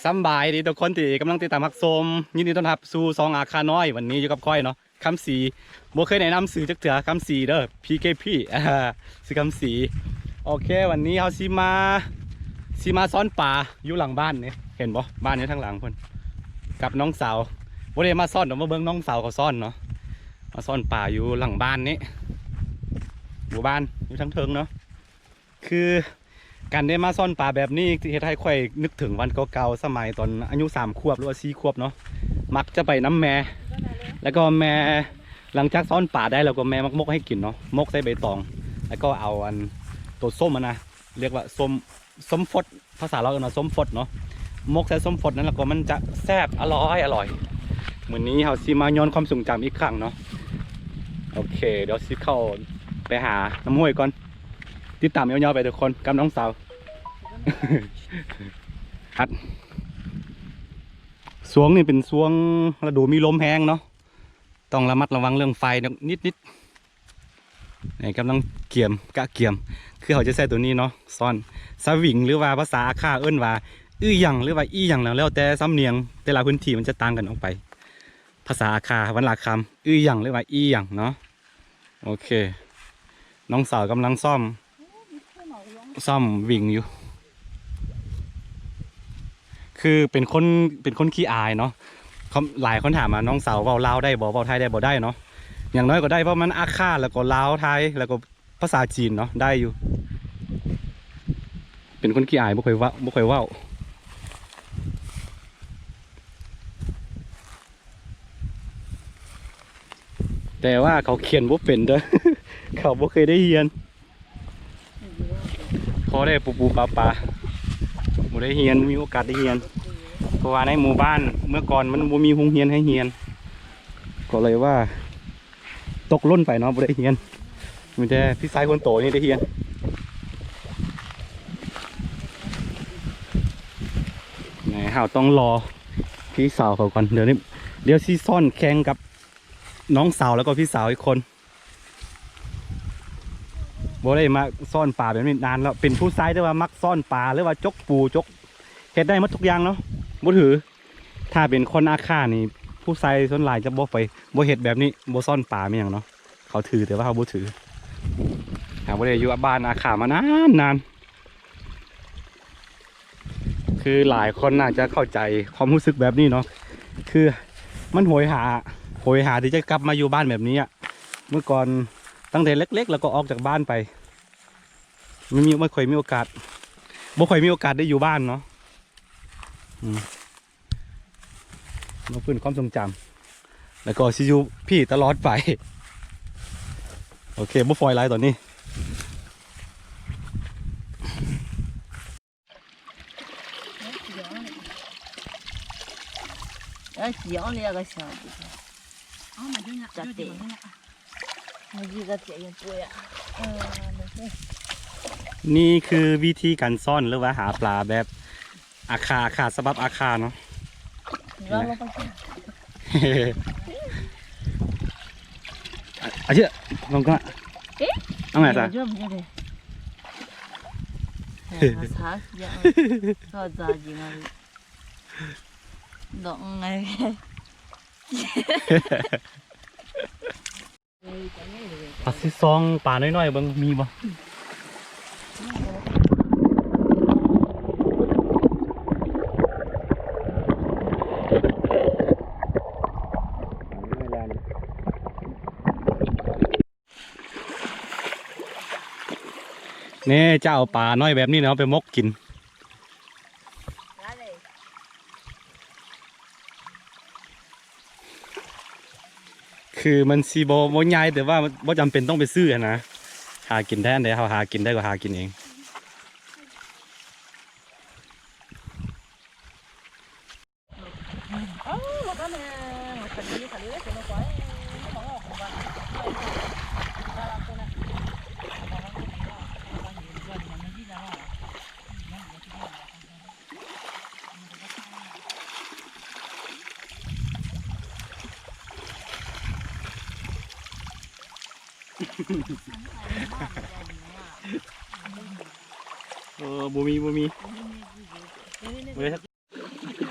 ສຳບາຍດີທຸກຄົນທີ່ກຳລັງຕິດຕາມຮັບຊົມ ຍິນດີຕ້ອນຮັບສູ່ຊ່ອງອາຄານ້ອຍ. ວັນນີ້ຢູ່ກັບຂ້ອຍເນາະ ຄຳສີ ບໍ່ເຄີຍແນະນຳຊື່ຈັກເທື່ອ ຄຳສີເດີ ພີເຄພີ ຊື່ຄຳສີ. ໂອເຄ ວັນນີ້ເຮົາຊິມາ ຊິມາຊ້ອນປາຢູ່ຫຼັງບ້ານນີ້ ເຫັນບໍ່ ບ້ານຢູ່ທາງຫຼັງພຸ້ນ ກັບນ້ອງສາວ. ບໍ່ໄດ້ມາຊ້ອນດອກ ມາເບິ່ງນ້ອງສາວເຂົາຊ້ອນເນາະ ມາຊ້ອນປາຢູ່ຫຼັງບ້ານນີ້ ໝູ່ບ້ານຢູ່ທາງເທິງເນາະ. ຄືການໄດ້ມາຊ້ອນປາແບບນີ້ ເຮັດໃຫ້ຂ້ອຍນຶກເຖິງວັນເກົ່າໆ ສະໄໝຕອນອາຍຸສາມຂວບ ຫຼືວ່າສີ່ຂວບເນາະ ມັກຈະໄປນຳແມ່ ແລ້ວກໍແມ່ ຫຼັງຈາກຊ້ອນປາໄດ້ແລ້ວ ກໍແມ່ມັກໝົກໃຫ້ກິນເນາະ ໝົກໃສ່ໃບຕອງ ແລ້ວກໍເອົາອັນໂຕສົ້ມຫັ້ນນະ ຮຽກວ່າສົ້ມ ສົ້ມຟົດ ພາສາລາວເອີ້ນວ່າສົ້ມຟົດເນາະ ໝົກໃສ່ສົ້ມຟົດນັ້ນ ແລ້ວກໍມັນຈະແຊບ ອະລ່ອຍ ອະລ່ອຍ. ມື້ນີ້ເຮົາຊິມາຍ້ອນຄວາມຊົງຈຳອີກຄັ້ງເນາະ. ໂອເຄ ດຽວຊິເຂົ້າໄປຫານ້ຳຫ້ວຍກ່ອນ ຕິດຕາມຍາວໆໄປທຸກຄົນ ກັບນ້ອງສາວ. ຊ່ວງນີ້ເປັນຊ່ວງລະດູມີລົມແຮງເນາະ ຕ້ອງລະມັດລະວັງເລື່ອງໄຟນິດໆ. ນີ້ກຳລັງກຽມ ກະກຽມ ຄືເຮົາຈະໃຊ້ໂຕນີ້ເນາະ ຊ້ອນສະວິງ ຫຼືວ່າພາສາອາຂ່າເອີ້ນວ່າ ອືຫຍັງ ຫຼືວ່າອີ່ຫຍັງ ແລ້ວແຕ່ສຳນຽງແຕ່ລະພື້ນທີ່ມັນຈະຕ່າງກັນອອກໄປ. ພາສາອາຂ່າວັນລະຄຳ ອືຫຍັງ ຫຼືວ່າອີ່ຫຍັງເນາະ. ໂອເຄ ນ້ອງສາວກຳລັງຊ້ອມ ຊ້ອມວິງຢູ່ ຄືເປັນຄົນ ເປັນຄົນຂີ້ອາຍເນາະ. ຄຳ ຫຼາຍຄົນຖາມວ່ານ້ອງສາວເວົ້າລາວໄດ້ບໍ່ ເວົ້າໄທໄດ້ບໍ່? ໄດ້ເນາະ ຢ່າງໜ້ອຍກໍໄດ້ ເພາະມັນອາຂ່າ ແລ້ວກໍລາວ ໄທ ແລ້ວກໍພາສາຈີນເນາະ ໄດ້ຢູ່. ເປັນຄົນຂີ້ອາຍ ບໍ່ຄ່ອຍເວົ້າ ບໍ່ຄ່ອຍເວົ້າ ແຕ່ວ່າເຂົາຂຽນບໍ່ເປັນເດີ ເຂົາບໍ່ເຄີຍໄດ້ຮຽນ ພໍໄດ້ປູໆປາໆ ບໍ່ໄດ້ຮຽນ ບໍ່ມີໂອກາດໄດ້ຮຽນ ເພາະວ່າໃນໝູ່ບ້ານເມື່ອກ່ອນມັນບໍ່ມີໂຮງຮຽນໃຫ້ຮຽນ ກໍເລີຍວ່າຕົກຫຼົ່ນໄປເນາະ ບໍ່ໄດ້ຮຽນ. ມີແຕ່ພີ່ຊາຍຄົນໂຕນີ້ໄດ້ຮຽນ. ແມ່ນ ເຮົາຕ້ອງລໍພີ່ສາວເຂົາກ່ອນ ດຽວນີ້ ດຽວຊິຊ້ອນແຂ່ງກັບນ້ອງສາວ ແລ້ວກໍພີ່ສາວອີກຄົນ. ບໍ່ໄດ້ມາຊ້ອນປາແບບນີ້ນານແລ້ວ ເປັນຜູ້ຊາຍແຕ່ວ່າມັກຊ້ອນປາ ຫຼືວ່າຈົກປູ ຈົກ ເຮັດໄດ້ໝົດທຸກຢ່າງເນາະ ບໍ່ຖື. ຖ້າເປັນຄົນອາຂ່ານີ້ ຜູ້ຊາຍສ່ວນຫຼາຍຈະບໍ່ໄປ ບໍ່ເຮັດແບບນີ້ ບໍ່ຊ້ອນປາແມ່ນຫຍັງເນາະ ເຂົາຖື ແຕ່ວ່າເຮົາບໍ່ຖື. ຫາບໍ່ໄດ້ຢູ່ບ້ານອາຂ່າມານານໆ ຄືຫຼາຍຄົນໜ້າຈະເຂົ້າໃຈຄວາມຮູ້ສຶກແບບນີ້ເນາະ ຄືມັນໂຫຍຫາ ໂຫຍຫາທີ່ຈະກັບມາຢູ່ບ້ານແບບນີ້ອະ. ເມື່ອກ່ອນຕັ້ງແຕ່ເລັກໆ ແລ້ວກໍອອກຈາກບ້ານໄປ ມັນມີ ບໍ່ຄ່ອຍມີໂອກາດ ບໍ່ຄ່ອຍມີໂອກາດໄດ້ຢູ່ບ້ານເນາະ. ອືມ ມາຟື້ນຄວາມຊົງຈຳ ແລ້ວກໍຊິຢູ່ພີ້ຕະຫຼອດໄປ. ໂອເຄ ບໍ່ຟອຍຫຼາຍຕອນນີ້. ນີ້ຄືວິທີການຊ້ອນ ຫຼືວ່າຫາປາແບບອາຂ່າ ອາຂ່າ ສະບັບອາຂ່າເນາະ. ອາເຊຍ ລົງກະ ເອະ ເອົາໄງຊະ? ອາ ຊິສ່ອງປານ້ອຍໆເບິ່ງ ມີບໍ່? ແນ່ ຈະເອົາປານ້ອຍແບບນີ້ເນາະ ໄປໝົກກິນ. ຄືມັນຊິບໍ່ ບໍ່ໃຫຍ່ ແຕ່ວ່າບໍ່ຈຳເປັນຕ້ອງໄປຊື້ຫັ້ນນະ ຫາກິນໄດ້ອັນໃດ ເຮົາຫາກິນໄດ້ກໍຫາກິນເອງ. ເອີ ບໍ່ມີ ບໍ່ມີ ບໍ່ມີ.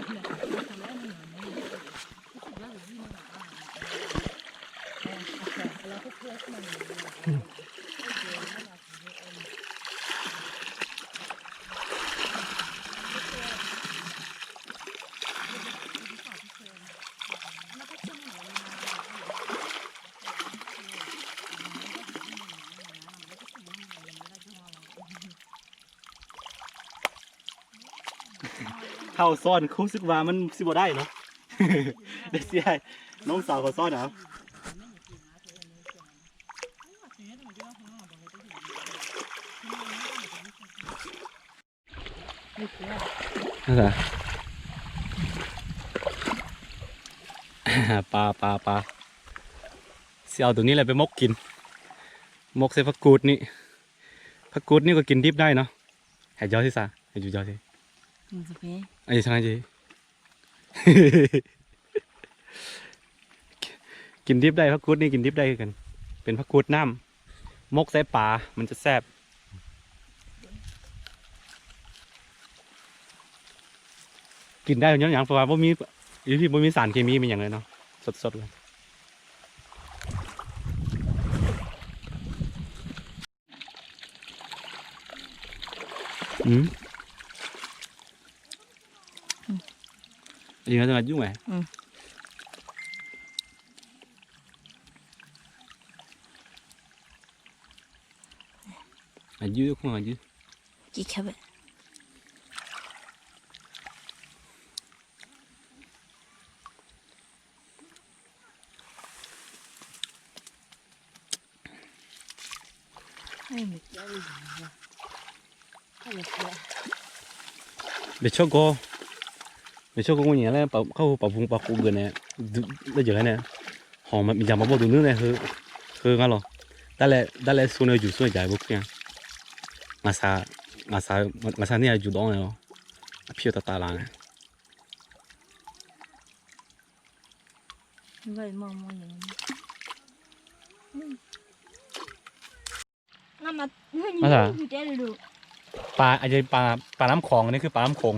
ເຮົາຊ້ອນ ຮູ້ສຶກວ່າມັນຊິບໍ່ໄດ້ເນາະ ໄດ້ເສຍໃຫ້ນ້ອງສາວເຂົາຊ້ອນເອົາ. ປາ ປາ ປາ ຊິເອົາໂຕນີ້ແຫຼະໄປໝົກກິນ ໝົກໃສ່ຜັກກູດນີ້. ຜັກກູດນີ້ກໍກິນດິບໄດ້ເນາະ. ໃຫ້ເຈົ້າຊິຊະ ໃຫ້ຢູ່ເຈົ້າຊິ ອືມ ໂອເຄ ອັນນີ້ຊ່າງຊິ ກິນດິບໄດ້ ຜັກກູດນີ້ກິນດິບໄດ້ຄືກັນ ເປັນຜັກກູດນ້ຳ ໝົກໃສ່ປາ ມັນຈະແຊບ ກິນໄດ້ຍ້ອນຫຍັງ ເພາະວ່າບໍ່ມີ ຢູ່ທີ່ບໍ່ມີສານເຄມີ ມີຫຍັງເລີຍເນາະ ສົດໆເລີຍ. ອືມ ອືມ ອີກແລ້ວຈະມາຫຍຸ້ງແຫຼະ ອືມ ອາຍຸ ຂອງອາຍຸ ຈິແຄບ. ເບໂຊໂກ ເບໂຊໂກ ເຂົາເອົາປາບຸງປາກຸກເກີນແນ່ ໄດ້ຢູ່ແລ້ວແນ່ ຫອມແບບມີຢາມາບໍ່ດູເນື້ອແນ່ ເຮີ ເຮີງານເນາະ ດາແລ ດາແລ ຊູເນຍຢູ່ຊູເນຍຢາຍບໍ່ເກີນ ງາຊາ ງາຊາ ງາຊາເນຍຢູ່ດອງເນາະ ອາພິວຕາຕາລາງ. ໄວ້ມອງໆ ອືມ ນ້ຳມັນ ມາຊາ ປາ ອັນນີ້ປາ ປານ້ຳຂອງ ອັນນີ້ຄືປານ້ຳໂຂງ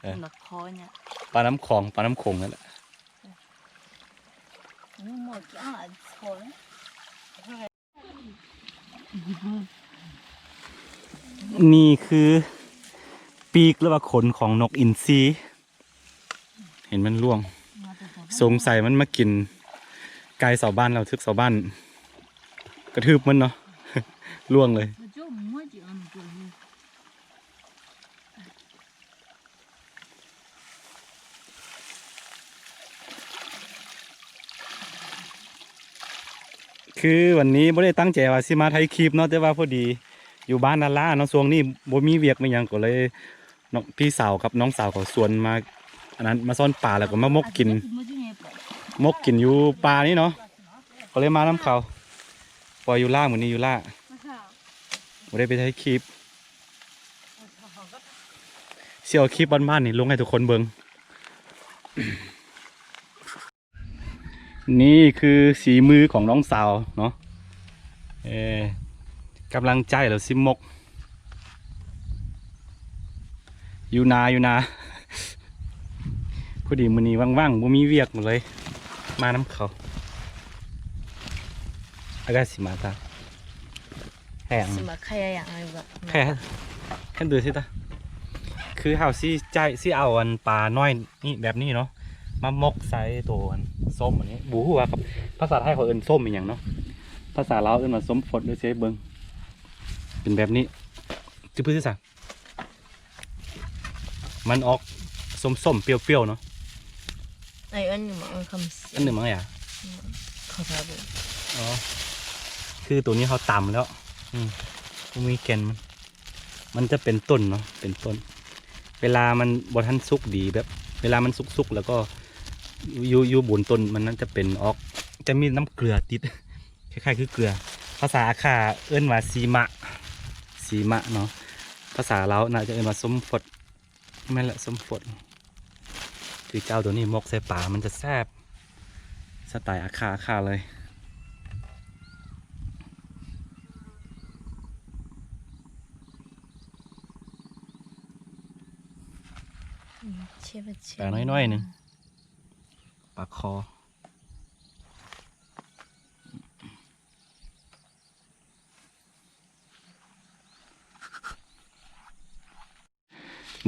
ເອີ ປານ້ຳຂອງ ປານ້ຳໂຂງນັ້ນແຫຼະ. ນີ້ຄືປີກ ຫຼືວ່າຂົນຂອງນົກອິນຊີ ເຫັນມັນລ່ວງ ສົງໄສມັນມາກິນໄກ່ຊາວບ້ານ ແລ້ວຖືກຊາວບ້ານກະທືບມັນເນາະ ລ່ວງເລີຍ. ຄືວັນນີ້ບໍ່ໄດ້ຕັ້ງໃຈວ່າຊິມາຖ່າຍຄລິບເນາະ ແຕ່ວ່າພໍດີຢູ່ບ້ານລ້າໆເນາະ ຊ່ວງນີ້ບໍ່ມີວຽກມີຫຍັງ ກໍເລີຍ ນ້ອງ ພີ່ສາວກັບນ້ອງສາວເຂົາຊວນມາ ອັນນັ້ນ ມາຊ້ອນປາ ແລ້ວກໍມາໝົກກິນ ໝົກກິນຢູ່ປ່ານີ້ເນາະ ກໍເລີຍມານຳເຂົາ ເພາະວ່າຢູ່ລ້າ ມື້ນີ້ຢູ່ລ້າ ບໍ່ໄດ້ໄປຖ່າຍຄລິບ ຊິເອົາຄລິບບ້ານໆນີ້ລົງໃຫ້ທຸກຄົນເບິ່ງ. ນີ້ຄືສີມືຂອງນ້ອງສາວເນາະ ເອີ ກຳລັງໃຈແລ້ວຊິໝົກ ຢູ່ນາ ຢູ່ນາ ພໍດີມື້ນີ້ວ່າງໆ ບໍ່ມີວຽກ ກໍເລີຍມານຳເຂົາ ອາກາຊິມາຕາ. ແພງ ຊິມາຂະຫຍັງອັນນີ້ ແພງ ແພງດູຊິຕາ ຄືເຮົາຊິໃຈ ຊິເອົາອັນປານ້ອຍນີ້ ແບບນີ້ເນາະ ມາໝົກໃສ່ໂຕອັນສົ້ມອັນນີ້ ບໍ່ຮູ້ວ່າກັບພາສາໄທເຂົາເອີ້ນສົ້ມອີ່ຫຍັງເນາະ ພາສາລາວເອີ້ນວ່າສົ້ມຟົດ ເດີຊິໃຫ້ເບິ່ງ ເປັນແບບນີ້ ຈື່ພື້ຊະ ມັນອອກສົ້ມໆ ປ່ຽວໆ ເນາະ. ໄອ້ອັນນີ້ມັນຄຳ ອັນນີ້ມັນຫຍັງ? ອືມ ເຂົ້າທາເບິ່ງ ອໍ ຄືໂຕນີ້ເຮົາຕຳແລ້ວ ອືມ ບໍ່ມີແກ່ນ ມັນ ມັນຈະເປັນຕົ້ນເນາະ ເປັນຕົ້ນ ເວລາມັນບໍ່ທັນສຸກດີ ແບບເວລາມັນສຸກໆ ແລ້ວກໍຢູ່ ຢູ່ບົນຕົ້ນມັນນັ້ນຈະເປັນອອກ ຈະມີນ້ຳເກືອຕິດ ຄ້າຍໆ ຄືເກືອ ພາສາອາຂ່າເອີ້ນວ່າຊີມະ ຊີມະເນາະ ພາສາລາວໜ້າຈະເອີ້ນວ່າສົ້ມຟົດ. ແມ່ນແຫຼະ ສົ້ມຟົດ ຄືເຈົ້າໂຕນີ້ໝົກໃສ່ປາ ມັນຈະແຊບ ສະໄຕອາຂ່າ ອາຂ່າເລີຍ. ອືມ ປານ້ອຍໆ ໜຶ່ງ ປາຄໍ.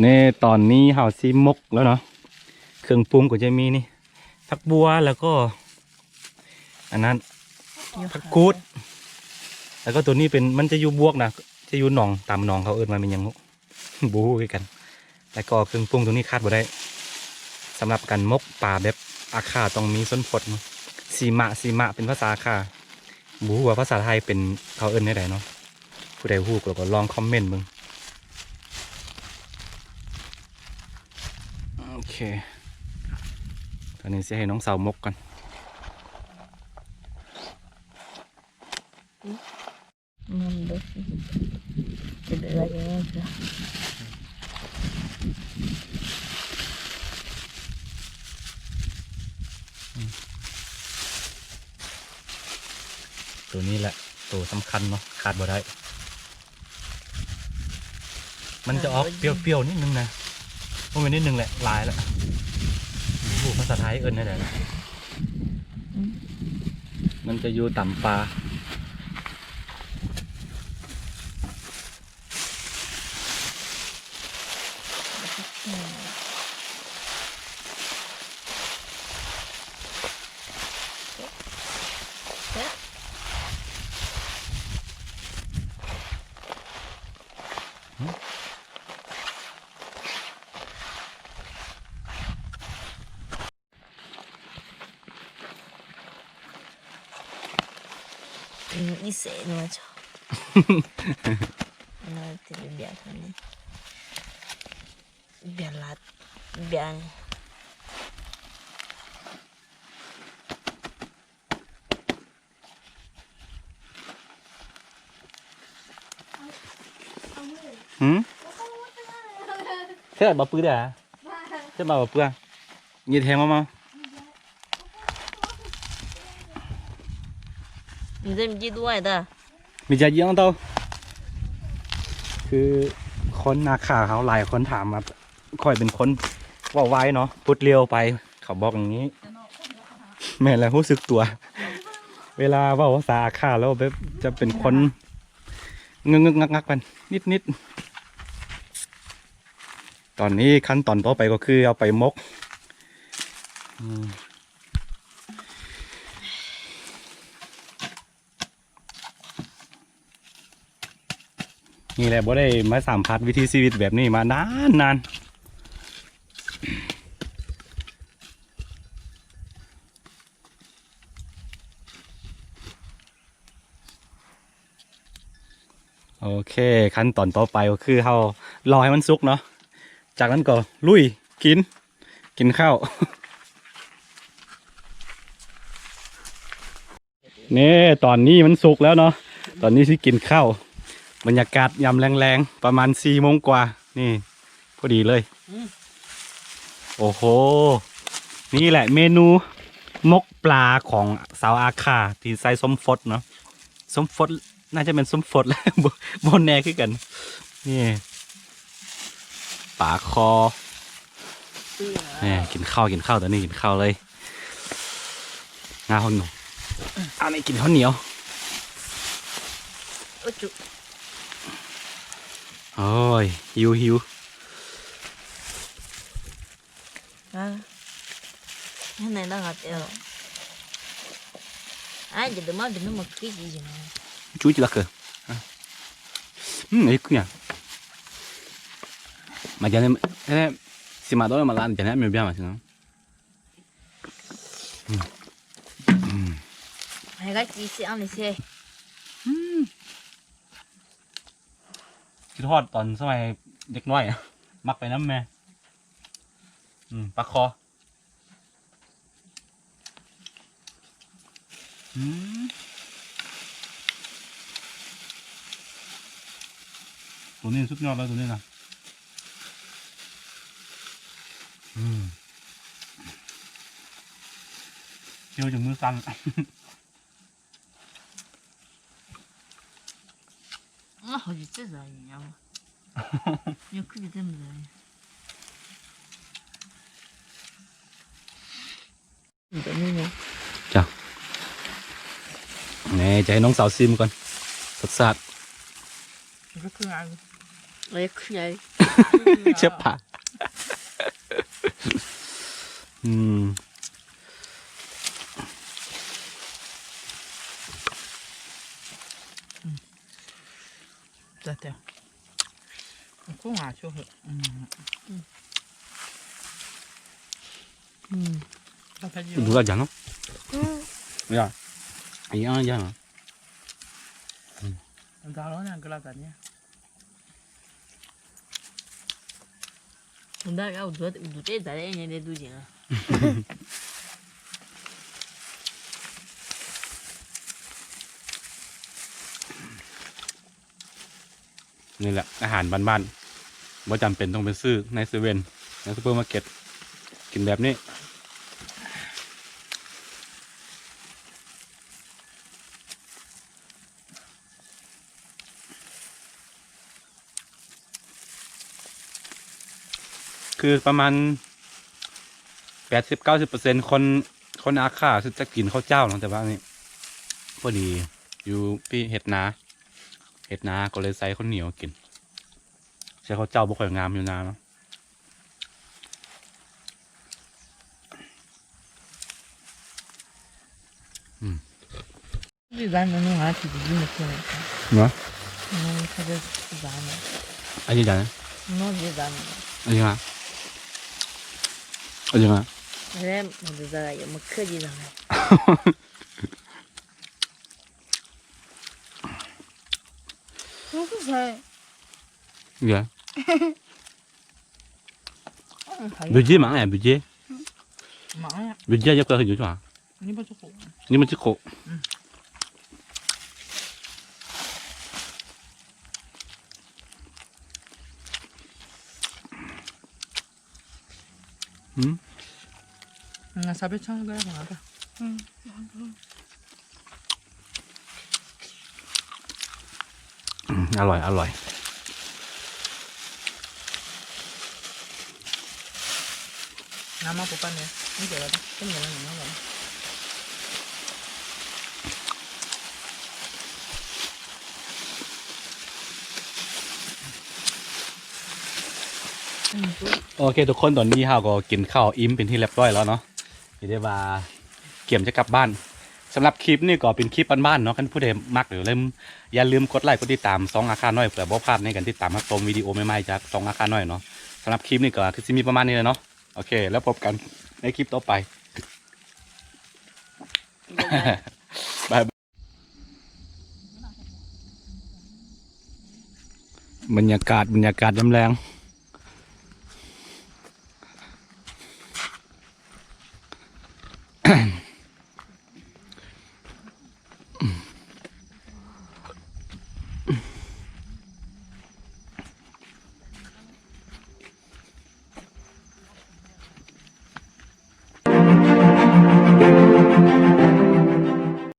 ນີ້ຕອນນີ້ເຮົາຊິໝົກແລ້ວເນາະ ເຄື່ອງປຸງກໍຈະມີນີ້ ຜັກບົ່ວ ແລ້ວກໍອັນນັ້ນ ຜັກກູດ ແລ້ວກໍຕົວນີ້ເປັນ ມັນຈະຢູ່ບວກນະ ຈະຢູ່ໜອງ ຕາມໜອງເຂົາເອີ້ນວ່າແມ່ນຫຍັງ ບໍ່ຮູ້ຄືກັນ ແລ້ວກໍເຄື່ອງປຸງຕົວນີ້ຂາດບໍ່ໄດ້ ສຳລັບການໝົກປາແບບອາຂ່າ ຕ້ອງມີສົ້ນຟົດເນາະ ຊີມະ ຊີມະ ເປັນພາສາອາຂ່າ ບໍ່ຮູ້ວ່າພາສາໄທເປັນ ເຂົາເອີ້ນແນວໃດເນາະ ຜູ້ໃດຮູ້ກໍລອງຄອມເມັນເບິ່ງ. ໂອເຄ ຕອນນີ້ຊິໃຫ້ນ້ອງສາວໝົກກ່ອນ. ມັນເບິດ ເປັນເອື້ອຍເດີ. ໂຕນີ້ແຫຼະ ໂຕສຳຄັນເນາະ ຂາດບໍ່ໄດ້. ມັນຈະອອກປ່ຽວໆ ນິດໜຶ່ງນະ ບໍ່ແມ່ນນິດໜຶ່ງແຫຼະ ຫຼາຍລະ ບໍ່ຮູ້ພາສາໄທເອີ້ນແນວໃດລະ. ອືມ ມັນຈະຢູ່ຕາມປ່າ. ຫືມ ເສຍບໍ່ປືເດ້ ເສຍບໍ່ປື ຍິດແຮງມາ ມາ ມີຈະຢ້ຽງເຕົາ ຄືຄົນອາຂ່າເຮົາຫຼາຍຄົນຖາມວ່າ ຂ້ອຍເປັນຄົນເວົ້າໄວເນາະ ພຸດລຽວໄປ ເຂົາບອກຢ່າງນີ້. ແມ່ນແລ້ວ ຮູ້ສຶກຕົວ ເວລາເວົ້າພາສາອາຂ່າແລ້ວແບບຈະເປັນຄົນງຶກໆ ງັກໆ ໄປນິດໆ. ຕອນນີ້ຂັ້ນຕອນຕໍ່ໄປກໍຄືເອົາໄປໝົກ ອືມ. ນີ້ແຫຼະ ບໍ່ໄດ້ມາສຳຜັດວິຖີຊີວິດແບບນີ້ມານານໆ. ໂອເຄ ຂັ້ນຕອນຕໍ່ໄປກໍຄືເຮົາລໍໃຫ້ມັນສຸກເນາະ ຈາກນັ້ນກໍລຸຍກິນ ກິນເຂົ້າ. ນີ້ ຕອນນີ້ມັນສຸກແລ້ວເນາະ ຕອນນີ້ຊິກິນເຂົ້າ ບັນຍາກາດຍາມແລງໆ ປະມານສີ່ໂມງກວ່າ ນີ້ ພໍດີເລີຍ. ອືມ ໂອ້ໂຫ ນີ້ແຫຼະເມນູໝົກປາຂອງຊາວອາຂ່າ ທີ່ໃສ່ສົ້ມຟົດເນາະ ສົ້ມຟົດ ໜ້າຈະແມ່ນສົ້ມຟົດແຫຼະ ບໍ່ ບໍ່ແນ່ຄືກັນ. ນີ້ ປາຄໍ ນີ້ ກິນເຂົ້າ ກິນເຂົ້າ ຕອນນີ້ກິນເຂົ້າເລີຍ. ງາເຂົ້າໜຽວ ອັນນີ້ກິນເຂົ້າໜຽວ. ໂອ້ຍ ຫິວ ຫິວ. ຈູຈະລັກເກີ ອືມ ເຮັດຄືຫຍັງ ມາຈານ ເອີ ຊິມາໂດນມາລານຈານແມ່ນເບີຍມາຊິເນາະ. ອືມ ອືມ ໃຫ້ກະກິນຊິເອົານີ້ຊິ ອືມ ຄິດຮອດຕອນສະໄໝເດັກນ້ອຍ ມັກໄປນຳແມ່ ອືມ ປາຄໍ ອືມ ໂຕນີ້ສຸດຍອດແລ້ວ ໂຕນີ້ນະ. ອືມ ເຈັບຈົນມືສັ່ນ. ຈ້າ ແນ່ ຈະໃຫ້ນ້ອງສາວຊີມກ່ອນ ລົດຊາດ ມັນຄືອັນ ເລັກໃຫຍ່ ເຈັບປາກ ອືມ ແຊບແທ້ ມັນຄົງຫວານໂຊເຫະ ອືມ ອືມ ເຜັດຢູ່ Dura ya, ¿no? Ya. Ahí, ah, ya. Dalo na grasa niya. Dalo, dute, dute, dute, dute. ນີ້ແຫຼະ ອາຫານບ້ານໆ ບໍ່ຈຳເປັນຕ້ອງໄປຊື້ໃນເຊເວັ່ນ ໃນຊຸບເປີມາເກັດ ກິນແບບນີ້. ຄືປະມານແປດສິບເກົ້າສິບເປີເຊັນ ຄົນ ຄົນອາຂ້າຈະກິນເຂົ້າເຈົ້າເນາະ ແຕ່ວ່ານີ້ພໍດີຢູ່ພີ້ເຮັດນາ ເຮັດນາກໍເລີຍໃສ່ເຂົ້າໜຽວກິນ ໃສ່ເຂົ້າເຈົ້າບໍ່ຄ່ອຍງາມຢູ່ນາເນາະ ອືມ. Zidane, non, ah, ti devi mettere. No? Non, non sapevo Zidane. A Zidane? No, Zidane. A Zidane. A Zidane. Eh, ma Zidane, io, ma che Zidane? Non so se... Yeah. Budget, ma, eh, budget. Ma, eh. Budget, io quello che io. ນີ້ມັນຊິໂຄ ນີ້ມັນຊິໂຄ ອືມ ອືມ Una sabe ciò che la mata. ອືມ ອືມ ອະລ່ອຍ ອະລ່ອຍ ນ້ຳມາປຸບປັນເດ້ ນີ້ເດີ ເປັນຫຍັງ ໂອເຄ ທຸກຄົນ ຕອນນີ້ເຮົາກໍກິນເຂົ້າອີ່ມເປັນທີ່ຮຽບຮ້ອຍແລ້ວເນາະ ຖືໄດ້ວ່າກຽມຈະກັບບ້ານ. ສຳລັບຄລິບນີ້ກໍເປັນຄລິບບ້ານໆເນາະ ຄັນຜູ້ໃດມັກ ຢ່າລືມ ຢ່າລືມກົດໄລກົດຕິດຕາມຊ່ອງອາຄານ້ອຍ ເພື່ອບໍ່ພາດໃນການຕິດຕາມຮັບຊົມວິດີໂອໃໝ່ໆຈາກຊ່ອງອາຄານ້ອຍເນາະ. ສຳລັບຄລິບນີ້ກໍຄືຊິມີປະມານນີ້ແຫຼະເນາະ. ໂອເຄ ແລ້ວພົບກັນໃນຄລິບຕໍ່ໄປ. ບາຍບາຍ. ບັນຍາກາດ ບັນຍາກາດຍາມແລງ.